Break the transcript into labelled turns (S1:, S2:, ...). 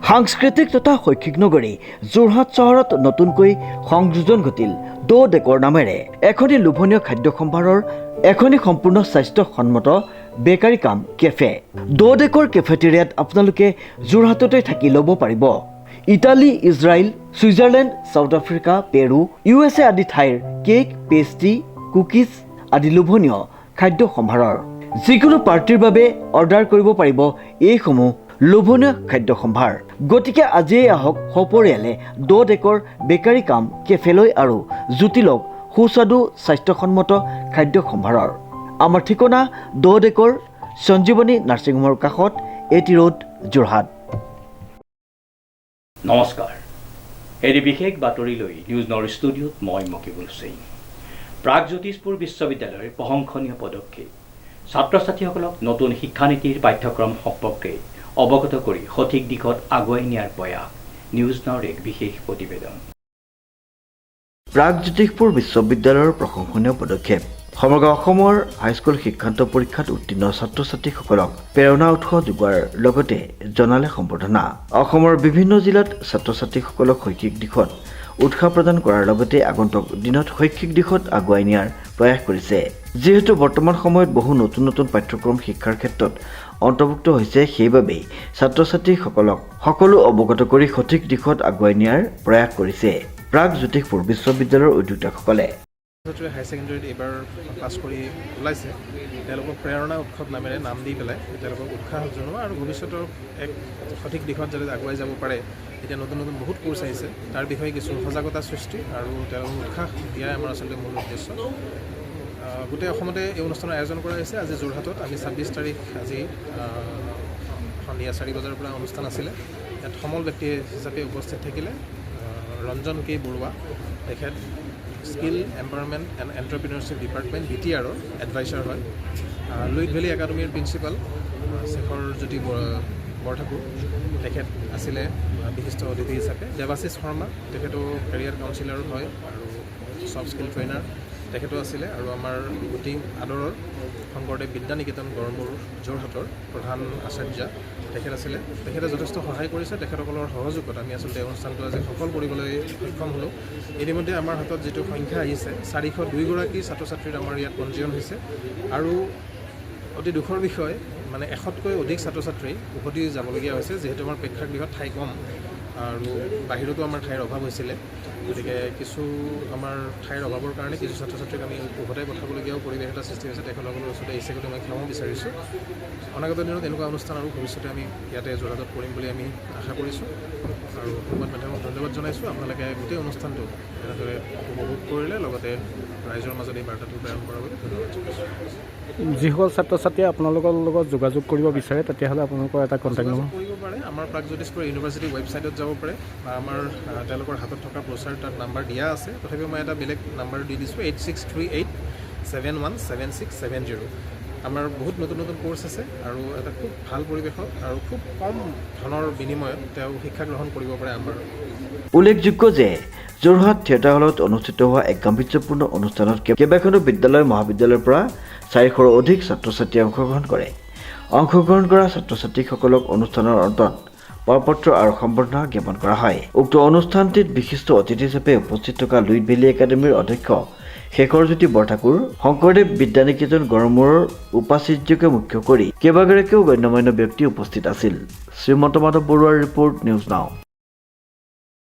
S1: সাংস্কৃতিক তথা শৈক্ষিক নগৰী যোৰহাট চহৰত নতুনকৈ সংযোজন ঘটিল দ ডেকৰ নামেৰে এখনি লোভনীয় খাদ্য সম্ভাৰৰ এখনি সম্পূৰ্ণ স্বাস্থ্যসন্মত বেকাৰী কাম কেফে। দ ডেকৰ কেফেটেৰিয়াত আপোনালোকে যোৰহাটতে থাকি ল'ব পাৰিব Italy, Israel, Switzerland, South Africa, Peru, U S A আদি ঠাইৰ কেক, পেষ্ট্ৰি, কুকিজ আদি লোভনীয় খাদ্য সম্ভাৰৰ। যিকোনো পাৰ্টিৰ বাবে অৰ্ডাৰ কৰিব পাৰিব এইসমূহ লোভনীয় খাদ্য সম্ভাৰ। গতিকে আজিয়েই আহক সপৰিয়ালে দ ডেকৰ বেকাৰী কাম কেফেলৈ আৰু জুতি লওক সুস্বাদু স্বাস্থ্যসন্মত খাদ্য সম্ভাৰৰ। আমাৰ ঠিকনা দ ডেকৰ, সঞ্জীৱনী নাৰ্ছিংহোমৰ কাষত, এ টি ৰোড, যোৰহাট।
S2: নমস্কাৰ, এটি বিশেষ বাতৰি লৈ নিউজ নাওৰ ষ্টুডিঅ'ত মই মকিবুল হুছেইন। প্ৰাগজ্যোতিষপুৰ বিশ্ববিদ্যালয়ৰ প্ৰশংসনীয় পদক্ষেপ, ছাত্ৰ ছাত্ৰীসকলক নতুন শিক্ষানীতিৰ পাঠ্যক্ৰম সম্পৰ্কে অৱগত কৰি সঠিক দিশত আগুৱাই নিয়াৰ প্ৰয়াস। নিউজ নাওৰ এক বিশেষ প্ৰতিবেদন।
S1: প্ৰাগজ্যোতিষপুৰ বিশ্ববিদ্যালয়ৰ প্ৰশংসনীয় পদক্ষেপ। সমগ্ৰ অসমৰ হাইস্কুল শিক্ষান্ত পৰীক্ষাত উত্তীৰ্ণ ছাত্ৰ ছাত্ৰীসকলক প্ৰেৰণা উৎস যোগোৱাৰ লগতে জনালে সম্বৰ্ধনা। অসমৰ বিভিন্ন জিলাত ছাত্ৰ ছাত্ৰীসকলক শৈক্ষিক দিশত উৎসাহ প্ৰদান কৰাৰ লগতে আগন্তুক দিনত শৈক্ষিক দিশত আগুৱাই নিয়াৰ প্ৰয়াস কৰিছে। যিহেতু বৰ্তমান সময়ত বহু নতুন নতুন পাঠ্যক্ৰম শিক্ষাৰ ক্ষেত্ৰত অন্তৰ্ভুক্ত হৈছে, সেইবাবেই ছাত্ৰ ছাত্ৰীসকলক সকলো অৱগত কৰি সঠিক দিশত আগুৱাই নিয়াৰ প্ৰয়াস কৰিছে প্ৰাগজ্যোতিষপুৰ বিশ্ববিদ্যালয়ৰ উদ্যোক্তাসকলে।
S3: ছাত্ৰীয়ে হায়াৰ ছেকেণ্ডেৰীত এইবাৰ পাছ কৰি ওলাইছে, তেওঁলোকক প্ৰেৰণা উৎসৱ নামেৰে নাম দি পেলাই তেওঁলোকক উৎসাহ জনোৱা আৰু ভৱিষ্যতৰ এক সঠিক দিশত যাতে আগুৱাই যাব পাৰে, এতিয়া নতুন নতুন বহুত কোৰ্চ আহিছে, তাৰ বিষয়ে কিছু সজাগতা সৃষ্টি আৰু তেওঁলোকক উৎসাহ দিয়াই আমাৰ আচলতে মূল উদ্দেশ্য। গোটেই অসমতে এই অনুষ্ঠানৰ আয়োজন কৰা হৈছে। আজি যোৰহাটত আমি 26 তাৰিখ আজি সন্ধিয়া 4 বজাৰ পৰা অনুষ্ঠান আছিলে। ইয়াত সমল ব্যক্তি হিচাপে উপস্থিত থাকিলে ৰঞ্জন কে বৰুৱা, তেখেত skill empowerment and entrepreneurship department, B T আৰৰ এডভাইচাৰ হয়। লুইত ভেলী একাডেমীৰ প্ৰিন্সিপাল শেখৰ জ্যোতি বৰঠাকুৰ, তেখেত আছিলে বিশিষ্ট অতিথি হিচাপে। দেৱাশিষ শৰ্মা, তেখেতো কেৰিয়াৰ কাউন্সিলাৰ হয় আৰু ছফ্ট স্কিল ট্ৰেইনাৰ, তেখেতো আছিলে। আৰু আমাৰ অতি আদৰৰ শংকৰদেৱ বিদ্যা নিকেতন গড়মূৰ যোৰহাটৰ প্ৰধান আচাৰ্য তেখেত আছিলে। তেখেতে যথেষ্ট সহায় কৰিছে। তেখেতসকলৰ সহযোগত আমি আচলতে এই অনুষ্ঠানটো আজি সফল কৰিবলৈ সক্ষম হ'লোঁ। ইতিমধ্যে আমাৰ হাতত যিটো সংখ্যা আহিছে, 402গৰাকী ছাত্ৰ ছাত্ৰীৰ আমাৰ ইয়াত পঞ্জীয়ন হৈছে। আৰু অতি দুখৰ বিষয়, মানে 100তকৈ অধিক ছাত্ৰ ছাত্ৰী উভতি যাবলগীয়া হৈছে, যিহেতু আমাৰ প্ৰেক্ষাগৃহত ঠাই কম আৰু বাহিৰতো আমাৰ ঠাইৰ অভাৱ হৈছিলে। গতিকে কিছু আমাৰ ঠাইৰ অভাৱৰ কাৰণে কিছু ছাত্ৰ ছাত্ৰীক আমি উভতাই পঠাবলগীয়াও পৰিৱেশ এটা সৃষ্টি হৈছে। তেখেতসকলৰ ওচৰতে এই চেগতে মই ক্ষমা বিচাৰিছোঁ। অনাগত দিনত এনেকুৱা অনুষ্ঠান আৰু ভৱিষ্যতে আমি ইয়াতে যোৰহাটত কৰিম বুলি আমি আশা কৰিছোঁ। আৰু সংবাদ মাধ্যমক ধন্যবাদ জনাইছোঁ, আপোনালোকে গোটেই অনুষ্ঠানটো এনেদৰে উপভোগ কৰিলে, লগতে ৰাইজৰ মাজত এই বাৰ্তাটো প্ৰেৰণ কৰাৰ বাবে ধন্যবাদ জনাইছোঁ।
S4: যিসকল ছাত্ৰ ছাত্ৰীয়ে আপোনালোকৰ লগত যোগাযোগ কৰিব বিচাৰে, তেতিয়াহ'লে আপোনালোকৰ এটা কণ্টেক্ট
S3: যোগাযোগ
S4: নম্বৰ?
S3: কৰিব পাৰে, আমাৰ প্ৰাগজ্যোতিষপুৰ ইউনিভাৰ্চিটি ৱেবছাইটত যাব পাৰে বা আমাৰ তেওঁলোকৰ হাতত থকা ব্ৰচাৰ, তাত নাম্বাৰ দিয়া আছে। তথাপিও মই এটা বেলেগ নাম্বাৰ দি দিছোঁ, 8638717670। আমাৰ বহুত নতুন নতুন কোৰ্চ আছে আৰু এটা খুব ভাল পৰিৱেশত আৰু খুব কম ধনৰ বিনিময়ত তেওঁ শিক্ষা গ্ৰহণ কৰিব পাৰে আমাৰ।
S1: উল্লেখযোগ্য যে যোৰহাট থিয়েটাৰ হলত অনুষ্ঠিত হোৱা এক গাম্ভীৰ্যপূৰ্ণ অনুষ্ঠানত কেইবাখনো বিদ্যালয়, মহাবিদ্যালয়ৰ পৰা 400ৰো অধিক ছাত্ৰ ছাত্ৰীয়ে অংশগ্ৰহণ কৰে। অংশগ্ৰহণ কৰা ছাত্ৰ ছাত্ৰীসকলক অনুষ্ঠানৰ অন্তত প্ৰপত্ৰ আৰু সম্বৰ্ধনা জ্ঞাপন কৰা হয়। উক্ত অনুষ্ঠানটিত বিশিষ্ট অতিথি হিচাপে উপস্থিত থকা লুইত ভেলী একাডেমীৰ অধ্যক্ষ শেখৰজ্যোতি বৰঠাকুৰ, শংকৰদেৱ বিদ্যানিকেতন গড়মূৰৰ উপাচাৰ্যকে মুখ্য কৰি কেইবাগৰাকীও গণ্যমান্য ব্যক্তি উপস্থিত আছিল। শ্ৰীমন্ত মাধৱ বৰুৱাৰ ৰিপৰ্ট, নিউজ নাও।